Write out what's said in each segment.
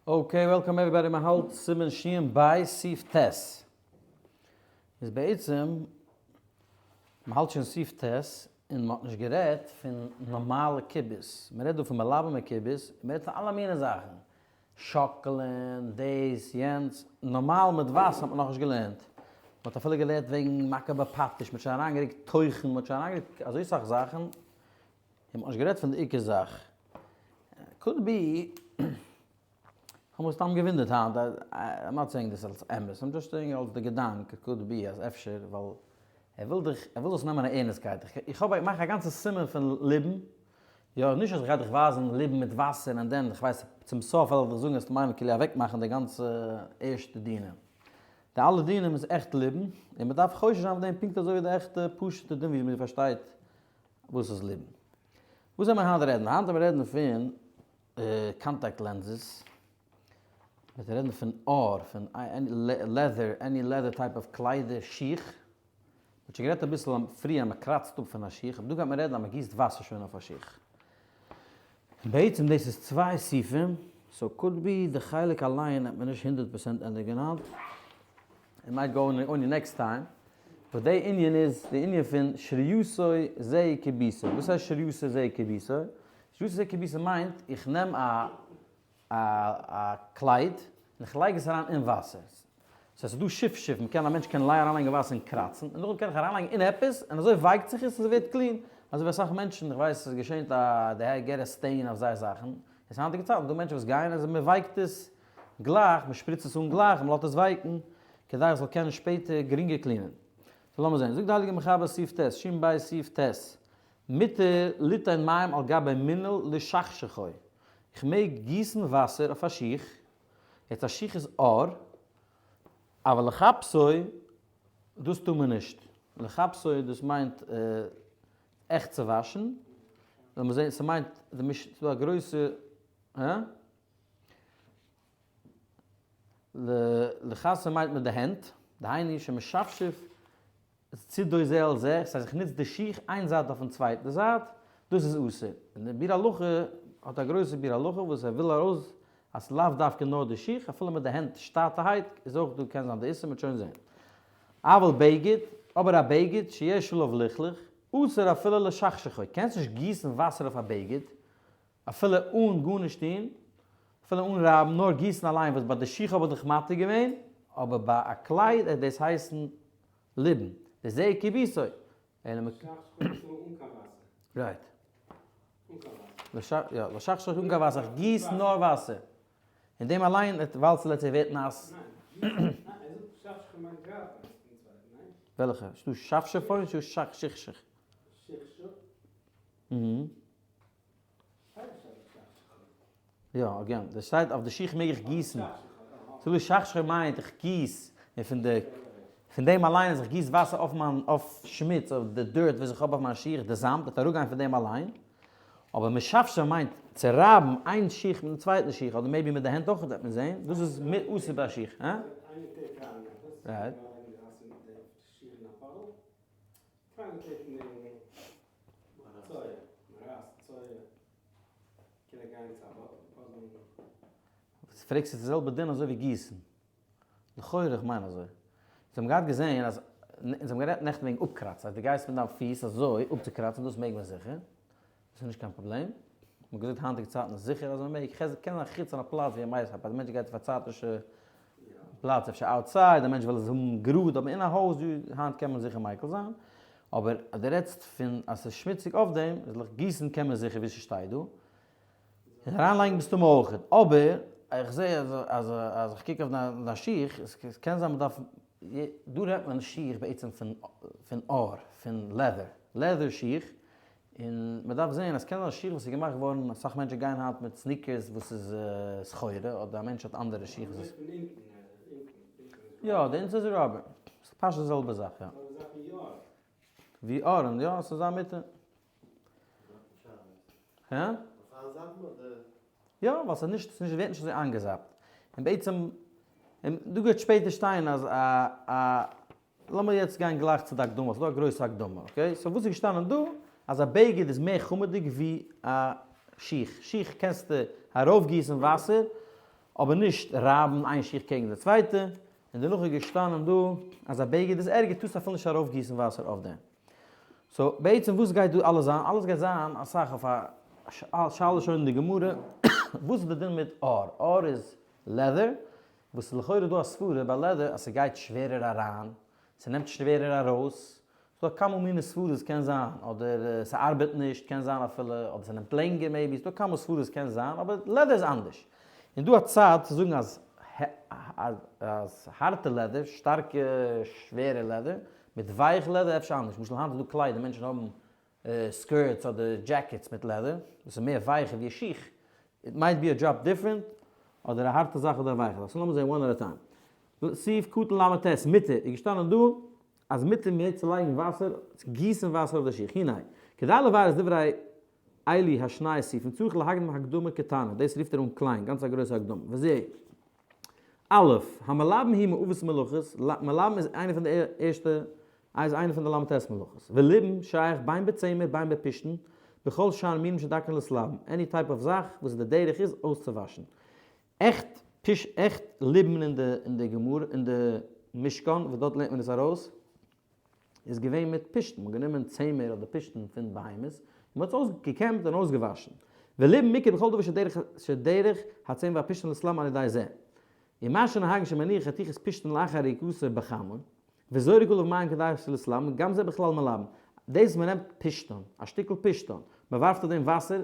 Okay, welcome everybody, מען האלט סימן שין בית סעיף ט'. איז בעצם, מען האלט שוין סעיף ט', און מען האט נישט גערעדט פון נארמאלע כיבוס, מען רעדט דא פון מלבן כיבוס, מען רעדט פון אלע מיני זאכן, שאקלען, דאס, יענץ, נארמאל מיט וואסער האט מען נאכנישט געלערנט, מען האט אפילו געלערנט וועגן מכה בפטיש, מען האט שוין אריינגערוקט תוכן, מען האט שוין אריינגערוקט אזוי סאך זאכן, און מען האט נישט גערעדט פון די עיקר זאך. Could be, כ'האב מיר סתם געוואונדערט היינט, I'm not saying דאס אלס אמת, I'm just saying אלס די געדאנק, could be אז אפשר, ווייל ער וויל דיך, ער וויל זאלסט נעמען א ערנסטקייט, איך האב, איך מאך א גאנצע סימן פון ליבון, יא, נישט אז איך גיי דיך ווייזן ליבון מיט וואסער און דען, איך ווייס, צום סוף וועל איך דיך זאגן וועסטו מיינען כאילו אוועקמאכן די גאנצע ערשטע דינים. די אלע דינים איז עכט ליבון, און מען דארף חושש זיין אויף דעם פונקט אזוי ווי די עכטע פשוט'ע דין ווי מען פארשטייט וואס איז ליבון. וואס זאל מען היינט רעדן? היינט וועל מיר רעדן פון contact lenses, מיר וועלן רעדן פון עור, פון leather, any leather type of קליידער, שיך. מען האט שוין גערעדט אביסל פריער אז מען קראצט אפ פון א שיך, אבער דא גייט מען רעדן אז מען גיסט וואסער שוין אויף א שיך. בעצם דאס איז צוויי סעיפים, so could be די חלק אליין האט מען נישט 100% ענדיגן היינט, it might go only next time, but די ענין איז די ענין פון שריותו זה כיבוסו, וואס הייסט שריותו זה כיבוסו? שריותו זה כיבוסו מיינט איך נעם א א קלייד און איך לייג עס אריין אין וואסער, so עס איז דא שפשוף, מען קען א מענטש קען אריינלייגן אין וואסער און קראצן, און נאכדעם קען איך אריינלייגן אין עפעס און אזוי ווייקט זיך עס און עס ווערט clean, אזוי ווי אסאך מענטשן, איך ווייס עס געשענט א they get a stain אויף זייער זאכן, איז היינטיגע צייטן דא מענטשן וואס גייען אז מען ווייקט עס גלייך, מען שפריצט עס אן גלייך און מען לאזט עס ווייקן, כדי איך זאל קענען שפעטער גרינגער clean ען. So לאמיר זען, זאגט די הייליגע מחבר סעיף ט', שין בית סעיף ט', מותר ליתן מים על גבי מנעל לשכשכו, איך מעג גיסן וואסער אויף א שיך, יעצט א שיך איז עור, אבל לכבסו, דאס טאר מען נישט, לכבסו דאס מיינט עכט צו וואשן, לאמיר זען, ס'מיינט, ס'דא א גרויסע, הא? לכסה מיינט מיט די הענט, דהיינו שמשפשף צידו זה על זה, ס'הייסט איך נוץ די שיך איין זייט אויפן צווייטן זייט, דאס איז אסור. און די ביאור הלכה האט א גרויסע ביאור הלכה וואס ער וויל ארויס אז לאו דווקא נאר די שיך, אפילו מיט די הענט שטאטערהייט איז אויך דא קען זיין די איסור, מ'וועט שוין זען. אבל בגד, אבער א בגד שיש עליו לכלוך, אסור אפילו לשכשכו, קענסט נישט גיסן וואסער אויף א בגד, אפילו אן גארנישט טון, אפילו אן רייבן, נאר גיסן אליין, וואס ביי די שיך האב איך דיך מתיר געווען, אבער ביי א קלייד עט דאס הייסן ליבון, דזה כיבוסו. אלא מ. Right. יא, לשכשך אן קיין וואסער, איך גיס נאר וואסער. און דעם אליין עט ווייל ס'לעצט ער ווערט נאס. וועלכע? ס'דא שפשפו און ס'דא שכשך. יא, again, דאס שטייט אויף די שיך מעג איך גיסן. ס'דא שכשכו מיינט איך גיס, און פון די, פון דעם אליין אז איך גיס וואסער אויף מיין, אויף שמוץ, אויף די dirt וואס איך האב אויף מיין שיך, די זאמד וועט אראפגיין פון דעם אליין. אבער משפשף מיינט צו רייבן איין שיך מיטן צווייטן שיך, אדער maybe מיט די הענט אויך וועט מען זען, דאס איז אסור ביי א שיך. הא? Right. פרעגסט עס די זעלבע דין אזוי ווי גיסן? לכאורה איך מיין אזוי. אונז האבן געהאט געזען אז, אונז האבן גערעדט נעכטן וועגן אפקראצן, אז דו גייסט מיט דיין פיס אזוי אפצוקראצן דאס מעג מען זיכער, דאס איז נישט קיין פראבלעם. מ'האט געזאגט היינטיגע צייטן איז זיכער אז מ'מעג, קען זיין חוץ אין א פלאץ ווי מ'ווייסט אז א מענטש גייט אויף א פארצייטישע פלאץ אפשר outside, א מענטש וויל עס האבן גראד, אבער אין א הויז היינט קען מען זיכער מיקל זיין, אבער אז דו רעדסט פון אז ס'איז שמוציג אויף דעם, איז לכ' גיסן קען מען זיכער ווי ס'שטייט דא, און אריינלייגן מסתמא אויך, אבער איך זע אז אז אז איך קוק אויף דיין שיך, עס קען זיין מ'דארף, דא רעדט מען שיך בעצם פון פון עור, פון leather, leather שיך, און מען דארף זען אז קען זיין שיך וואס איז געמאכט געווארן, אסאך מענטשן גייען היינט מיט sneakers וואס איז סחורה, אדער א מענטש האט אנדערע שיך וואס איז. יא, די אונטן איז rubber. ס'איז פשוט די זעלבע זאך, יא. ווי ארון, יא, ס'איז א מיטה. הא? יא, ווייל ס'איז נישט, ס'נישט, ווערט נישט אזוי איינגעזאפט. און בעצם, און דא גייט שפעטער שטיין אז א א לאמיר יעצט גיין גלייך צו די הקדמה, ס'דא א גרויסע הקדמה, okay? So וואס איז געשטאנען דא? אז א בגד איז מער חמור'דיג ווי א שיך. שיך קענסטו ארויפגיסן וואסער, אבער נישט רייבן איין שיך קעגן די צווייטע, און דערנאך איז געשטאנען דא אז א בגד איז ערגער טארסט אפילו נישט ארויפגיסן וואסער אויף דעם. so בעצם וואס גייט דא אלעס זיין? אלעס גייט זיין אסאך אויף א שאלה שוין אין די גמרא, וואס איז די דין מיט עור? עור איז leather, וואס איז לכאורה דא א סברה ביי leather אז ס'גייט שווערער אריין, ס'נעמט שווערער ארויס, ס'דא כמה מיני סברות קען זיין, אדער ס'ארבעט נישט קען זיין אפילו, אדער ס'נעמט לענגער maybe, ס'דא כמה סברות קען זיין, אבער leather איז אנדערש. און דא א צד צו זאגן אז אז הארטע leather, שטארקע שווערע leather, מיט ווייך leather אפשר אנדערש, למשל היינט איז דא קליידער מענטשן האבן skirts אדער jackets מיט leather, וואס איז מער ווייכער ווי א שיך, it might be a drop different, אדער א הארטע זאך אדער א ווייכע זאך, so לאמיר זען one at a time. סעיף קטן ל"ט, מותר, איז געשטאנען דא אז מותר מעג צו לייגן וואסער, צו גיסן וואסער אויף די שיך, הנה, כדי לבאר את דברי אלו השני סעיפים צריך להקדים הקדמה קטנה, דאס רופט ער אן קליין, גאנץ א גרויסע הקדמה, וזה. א', המלבן הוא מאבות מלאכות, מלבן איז איינע פון די ערשטע, איז איינע פון די ל"ט מלאכות, וליבון שייך בין בצמר בין בפשתן, בכל שאר מינים שדרכן להתלבן, any type of זאך וואס די דרך איז אויסצואוואשן. עכט פיש עכט ליבון אין די אין די גמרא אין די משכן וואס דארט לערנט מען עס ארויס איז געווען מיט פשתן, מ'האט גענומען צמר אדער פשתן פון בהמות און מ'האט עס אויסגעקעמט און אויסגעוואשן. וליבון מוכר בכל דבר שדרך שדרך הצמר והפשתן להתלבן על ידי זה. ומה שנוהגין שמניח חתיכת פשתן לאחר עריקתו בחמה, וזורק עליו מים כדי שיתלבן, גם זה בכלל מלבן. דאס וואס מען נעמט פשתן, א שטיקל פשתן, מען ווארפט אויף דעם וואסער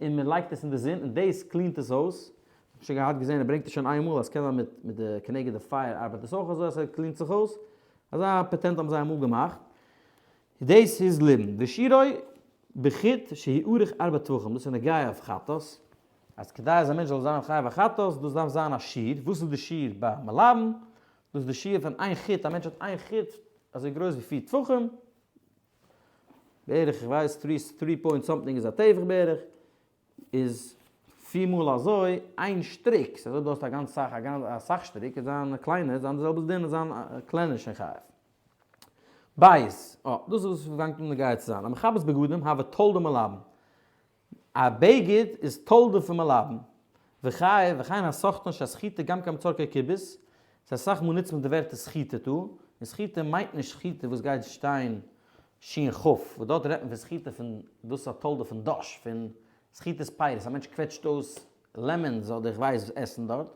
און מען לייגט עס אין די זון און דאס clean ט עס אויס, כ'האב שוין געהאט געזען ער ברענגט עס שוין איינמאל אז ס'קען זיין מיט מיט די כנגד די פייער ארבעט עס אויך אזוי אז ס'clean ט זיך אויס, אזא פאטענט האבן זיי אמאל געמאכט. דאס איז ליבון. ושיעורו בחוט שהוא ארוך ארבעה טפחים, דאס איז נוגע אויף חטאת, אז כדי אז א מענטש זאל זיין חייב א חטאת, דאס דארף זיין א שיעור, וואס איז די שיעור ביי מלבן? דאס איז די שיעור פון איין חוט, א מענטש האט איין חוט אזוי גרויס ווי פיר טפחים, בערך איך ווייס three three point something איז א טפח בערך, איז פיר מאל אזוי איין שטריק, ס'איז אויב דו האסט א גאנץ סאך א סאך שטריק איז זיין קליינער זיין די זעלבע דין איז זיין קלענער שוין חייב. בית, אה, דאס איז וואס פאנגט אן נוגע צו זיין, המכבס בגדים הוי תולדה מלבן, א בגד איז תולדה פון מלבן, וחי וכן הסחטן שהסחיטה גם כן מצרכי כיבוס, ס'איז אסאך מאל נוצט מען די ווערטער סחיטה דא, און סחיטה מיינט נישט סחיטה וואס גייט שטיין שין כ', וואס דארט רעדט מען פון סחיטה פון דאס איז א תולדה פון דש, פון סחיטת פירות, א מענטש קוועטשט אויס lemons אדער איך ווייס עסן דארט,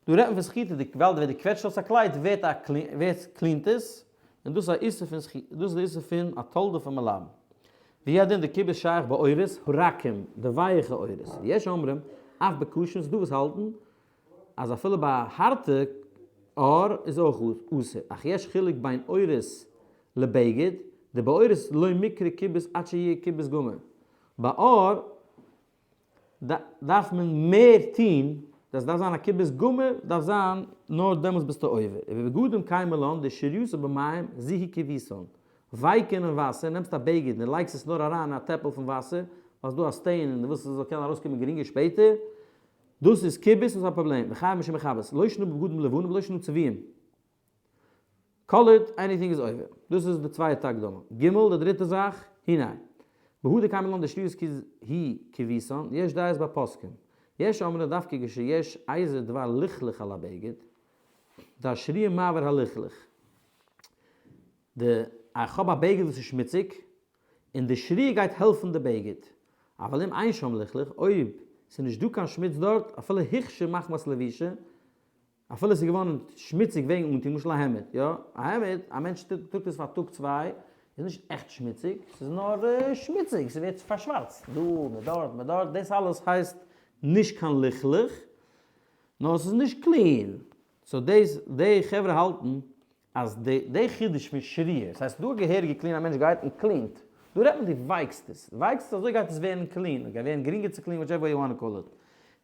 דא רעדט מען פון סחיטה, די ווייל ווען דו קוועטשט אויס א קלייד ווערט א ווערט clean ט עס, און דאס איז א איסור פון סחיטה, דאס איז די איסור פון א תולדה פון מלבן. והוא הדין די כיבוס שייך בעורות הרכים, די ווייעכע עורות, ויש אומרים אף בקשים, ס'דא וואס האלטן אז אפילו ביי א הארטע עור איז אויך אסור, אך יש חילוק בין עורות לבגד, דבעורות לא מיקרי כיבוס עד שיהיה כיבוס גמור, ביי עור דארף מען מער טוהן, דאס דארף זיין א כיבוס גמור, דארף זיין נאר דעמאלטס ביסטו עובר, ובבגדים קיימא לן דשרייתן במים זו היא כיבוסן, ווייקען אין וואסער, נעמסט א בגד און לייגסט עס נאר אריין אין א טעפל פון וואסער, ווייל ס'דא א stain און דו ווילסט עס זאל קענען ארויסקומען גרינגער שפעטער, דאס איז כיבוס און ס'איז א פראבלעם, וחייב משום מכבס, לא שנא בבגדים לבנים ולא שנא צבועים. colored anything איז עובר. דאס איז די צווייטע הקדמה. ג די דריטע זאך, הנה. בהא דקיימא לן דשריות היא כיבוסן, יש דעות בפוסקים. יש אומרים דווקא כשיש איזה דבר לכלוך על הבגד, דהשרי' מעביר הלכלוך. די איך האב א בגד וואס איז שמוציג, און די שרי' גייט העלפן די בגד. אבל אם אין שם לכלוך, אויב ס'איז נישט דא קיין שמוץ דארט, אפילו הוכשר מחמת לבישה, אפילו עס איז געווארן שמוציג וועגן אנטון, למשל א העמד, יא, א העמד, א מענטש טראגט עס פאר א טאג צוויי, איז נישט עכט שמוציג, ס'איז נאר שמוציג, ס'ווערט פארשווארצט, דא, מיט דארט, מיט דארט, דאס אלעס הייסט נישט קיין לכלוך, נאר ס'איז נישט clean, so דאס, די חברה האלטן אז די די חידוש פון שריעה, ס'הייסט דא געהעריגע clean א מענטש גייט און clean ט, דא רעדט מען דו ווייקסט עס, ווייקסט עס אזוי גייט עס ווערן clean, גייט ווערן גרינגער צו clean whichever way you want call it,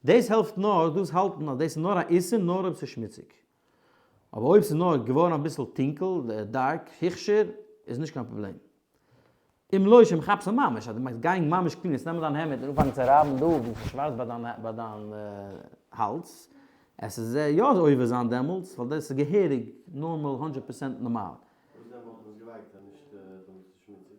דאס העלפט נאר דאס האלטן אז דאס איז נאר א איסור נאר אויב ס'איז שמוציג, אבער אויב ס'איז נאר געווארן אביסל טונקל, dark, הוכשר, איז נישט קיין פראבלעם. אם לא שמכבסן ממש, אז דו מעגסט גיין ממש clean, עס נעמען דיין העמד און אנפאנגען צו רייבן דא וואו ס'איז שווארץ ביי דיין ביי דיין האלז, עס איז יא עובר זיין דעמאלטס, ווייל דאס איז געהעריג נארמאל הונדרעט פערסענט נארמאל. וואס דען וואלט איך עס געווייקט אז נישט טאמער ס'איז שמוציג?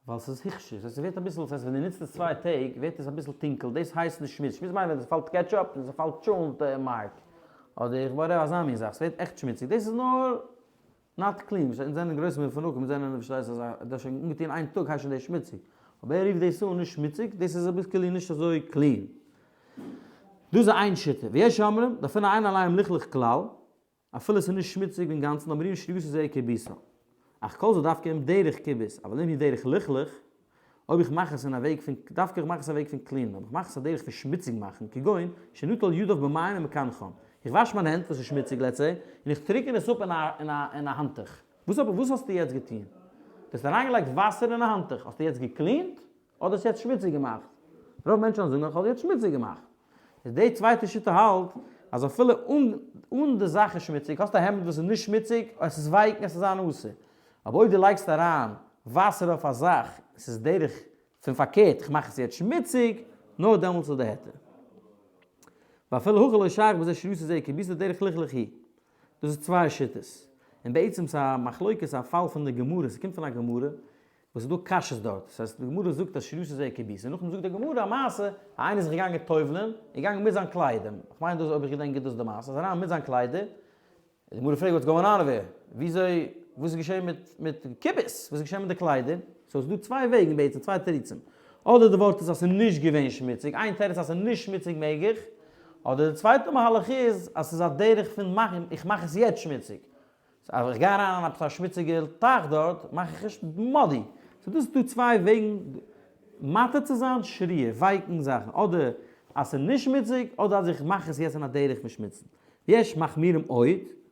ווייל ס'איז הכשר, ס'הייסט ס'ווערט אביסל, ס'הייסט ווען דו נוצט עס צוויי טעג ווערט עס אביסל טונקל, דאס הייסט נישט שמוץ, שמוץ מיינט ווען עס פאלט ketchup און ס'פאלט טשולנט מארק, אדער איך whatever אזא מין זאך, ס'ווערט עכט שמוציג, דאס איז נאר not clean, אונז זענען גרויסע מפונקים, אונז זענען פארשטייסט אז דו האסט שוין אנגעטון איין טאג הייסט שוין דאס שמוציג, אבער ער רופט דאס אן נישט שמוציג, דאס איז אביסקעלי נישט אזוי clean. דאס איז איין שיטה, ויש אומרים, דאפילו אין עליהם לכלוך כלל, אפילו עס איז נישט שמוציג אינגאנצן אומרים שרייתו זה כיבוסה. אך כל זה דווקא אם דרך כיבוס, אבל אם היא דרך לכלוך, אויב איך מאך עס אין א וועג פון, דווקא איך מאך עס א וועג פון clean ען, אבער איך מאך עס א דרך פון שמוציג מאכן, כגון, שנטל ידיו במים ומקנחן, איך וואש מיינע הענט וואס איז שמוציג let's say, און איך טריקען עס אפ אין א אין א אין א האנטוך. וואס אבער וואס האסטו יעצט געטון? דו האסט אריינגעלייגט וואסער אין א האנטוך, האסטו יעצט גע clean ט? אדער האסט יעצט שמוציג געמאכט? רוב מענטשן זאגן איך האב יעצט שמוציג געמאכט. איז די צווייטע שיטה האלט אז אפילו אן אן די זאך איז שמוציג, האסט א העמד וואס איז נישט שמוציג, עס איז ווייק און עס איז אן אסור. אבער אויב דו לייגסט אריין וואסער אויף א זאך, עס איז דרך פון פארקערט, איך מאך עס יעצט שמוציג, נאר דעמאלטס איז די היתר. ואפילו הכי לא שייך בזה שרייתו זה כיבוסה דרך לכלוך היא. דאס איז צוויי שיטות. און בעצם ס'איז א מחלוקת א פאל פון די גמרא, ס'קומט פון א גמרא, וואס איז דא קשיות דארט? דאס הייסט די גמרא זאגט אז שרייתו זה כיבוסה, נאכדעם זאגט די גמרא א מעשה אז איינער איז זיך געגאנגען טובל'ען, איז געגאנגען מיט זיין קליידער, איך מיין דאס אויב איך געדענק גוט דאס איז די מעשה, איז אריין מיט זיין קליידער, די גמרא פרעגט what's going on over here, וויאזוי, וואס איז געשען מיט מיט כיבוס, וואס איז געשען מיט די קליידער, so עס איז דא צוויי וועגן בעצם, צוויי תירוצים, אדער די ווארט איז אז ס'איז נישט געווען שמוציג, איין תירוץ אז ס'איז נישט שמוציג מעג איך, אדער די צווייטע מהלך איז אז ס'איז א דרך פון מאכן, איך מאך עס יעצט שמוציג, אז איך גיי אריין אין עפעס א שמוציגע טייך דארט, מאך איך נישט muddy. so דאס איז דא צוויי וועגן מתיר צו זיין שריעה, ווייקן זאכן, אדער אז ס'איז נישט שמוציג, אדער אז איך מאך עס יעצט אין א דרך פון שמוצן. יש מחמירים עוד,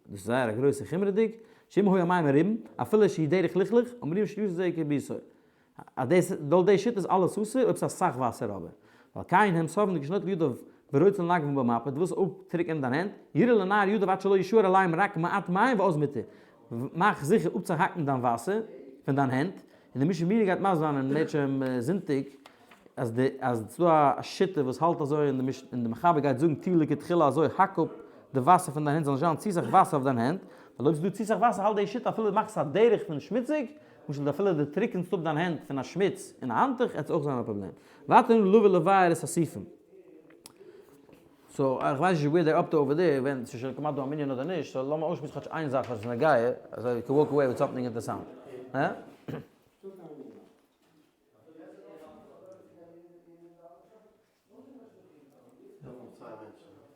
דאס איז זייער א גרויסע חומרה'דיג, שאם היו המים מרובים, אפילו שהיא דרך לכלוך, אומרים שרייתו זה כיבוסו. אז דאס לויט די שיטה איז אלעס אסור אויב ס'איז אסאך וואסער אבער ועל כן הם סוברין דכשנוטל ידיו ורוצה לנגבן במפה דו ווילסט אפטריקענען דיין הענט יראה לנער ידיו עד שלא ישאר עליהם רק מעט מים ואז מותר מאך זיכער אפצוהאקן דיין וואסער פון דיין הענט און די משנה ברורה גייט מסביר זיין אין מערטשעם זונטאג אז די אז ס'דא א שיטה וואס האלט אזוי און די און די מחבר גייט זאגן טו לכתחילה אזוי האק אפ די וואסער פון דיין הענט זאל נישט זיין צו סאך וואסער אויף דיין הענט ווייל אויב ס'דא צו סאך וואסער האלט די שיטה אפילו דו מאכסט א דרך פון שמוציג למשל אפילו דו טריקענסט אפ דיין הענט פון א שמוץ אין א האנטוך עט עס אויך זיין א פראבלעם. ווייטער אן לבא לבאר את הסעיפים. so איך ווייס נישט where they're up to over there ווען ס'איז שוין כמעט דא א מנין אדער נישט, so לאמיר אויסשמועסן כאטש איין זאך וואס איז נוגע, אזוי you can walk away with something אינטערסאנט. הא?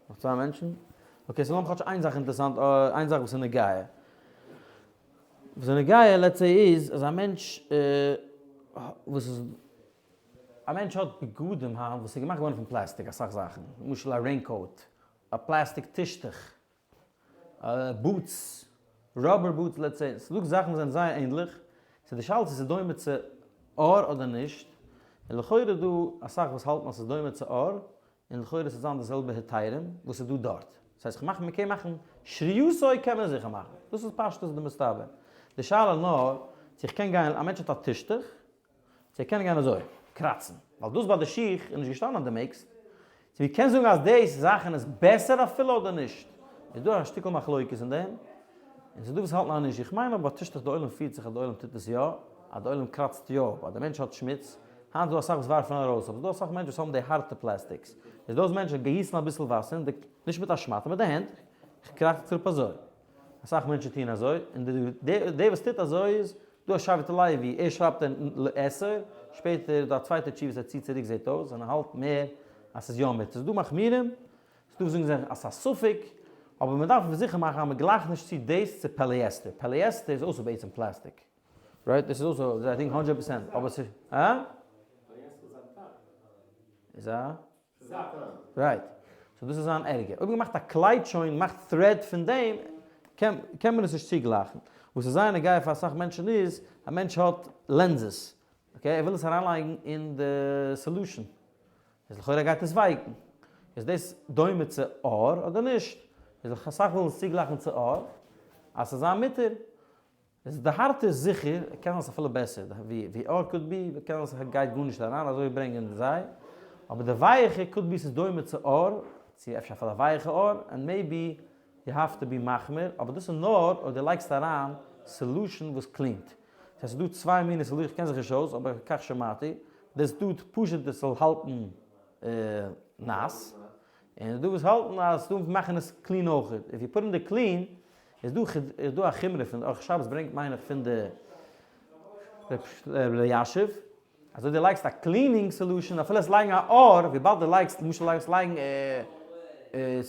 נאך צוויי מענטשן? okay, so לאמיר כאטש איין זאך אינטערעסאנט, איין זאך וואס איז נוגע. וואס איז נוגע let's say איז אז א מענטש וואס איז, א מענטש האט בגדים היינט וואס איז געמאכט געווארן פון פלעסטיק אסאך זאכן, למשל א raincoat, א פלעסטיק טישטוך, boots, rubber boots let's say, ס'דא זאכן וואס זענען זייער ענדליך, ס'איז די שאלה צו ס'איז דומה צו עור אדער נישט, און לכאורה איז דא אסאך וואס האלטן אז ס'איז דומה צו עור, און לכאורה ס'וועט זיין די זעלבע היתרים וואס איז דא דארט, דאס הייסט כ'מאך מ'קען מאכן שרייתו קען מען זיכער מאכן, דאס איז פשטות די מסתבר, די שאלה נאר צו איך קען גיין, א מענטש האט א טישטוך, צו ער קען גיין אזוי קראצן, ווייל דאס ביי די שיך איז נישט געשטאנען אז דו מעגסט, צו מען קען זאגן אז דאס זאכן איז בעסער אפילו אדער נישט, איז דא א שטיקל מחלוקת אין דעם, און ס'איז דא וואס האלטן אז נישט, איך מיין אבער ביי טישטוך די עולם פירט זיך אז די עולם טוט עס יא, אז די עולם קראצט יא אפ, אז די מענטש האט שמוץ, היינט איז דא אסאך וואס ווארפן ארויס, אבער ס'איז דא אסאך מענטשן וואס האבן די הארטע plastics, איז דא וואס מענטשן גיסן אביסל וואסער, נישט מיט א שמאטע, מיט די הענט, איך קראץ אפ אזוי. אסאך מענטשן טוען אזוי, און דער וואס טוט אזוי איז דא א שבט לוי, ער שרייבט אין לעשר, שפעטער איז דא א צווייטע תשובה וואס ער ציט צוריק זעט אויס, און ער האלט מער אז ס'איז יא מותר. ס'איז דא מחמירים, ס'איז דא וואס זאגן אז ס'איז א ספק, אבער מ'דארף זיכער מאכן אז מ'גלייכט נישט צו דאס צו polyester, polyester איז אויך בעצם פלעסטיק, right? דאס איז אויך I think הונדרעט percent, אבער ס'איז, הא? איז א? right. so דאס איז זיין ערגער. אויב געמאכט א קלייד שוין געמאכט thread פון דעם, קען קען מען עס נישט צוגלייכן. וואס איז זייער נוגע פאר אסאך מענטשן איז, א מענטש האט lenses, okay, ער וויל עס אריינלייגן אין די solution, איז לכאורה גייט עס ווייקן. איז דאס דומה צו עור אדער נישט? איז אסאך ווילן עס צוגלייכן צו עור, אז ס'איז זיין מותר. איז די הארטע איז זיכער, קען זיין ס'אפילו בעסער ווי עור could be, קען זיין ס'גייט גארנישט אריין, אזוי ברענגען זיי, אבער די ווייעכע could be ס'איז דומה צו עור, צו אפשר אפילו א ווייעכע עור, and maybe you have to be מחמיר, אבער דאס איז נאר אויב דו לייגסט אריין solution וואס clean ט. ס'איז דא צוויי מיני solution, איך קען זיך נישט אויס, אבער כך שמעתי, דאס דא פשוט דאס זאל האלטן נאס, און דא וואס האלטן אז דא מאכן עס clean אויכעט, if you put in the clean, איז דא איז דא א חומרא פון אורח שבת ברענגט מיין איך פון די ר' אלישיב, אז אויב דו לייגסט א cleaning solution אפילו עס לייגן א אור, וויבאלד דו לייגסט למשל לייגסט לייגן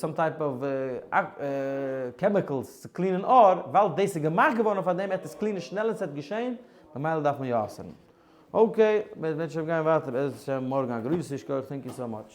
some type of chemicals צו clean ען אור, ווייל דאס איז געמאכט געווארן פאר דעם עט עס clean ען שנעלער ס'עט געשען, ממילא דארף מען יא אסר'ן. okay, מ'וועט שוין גיין ווייטער בעזרת השם מארגן א גרויסע שכוח thank you so much.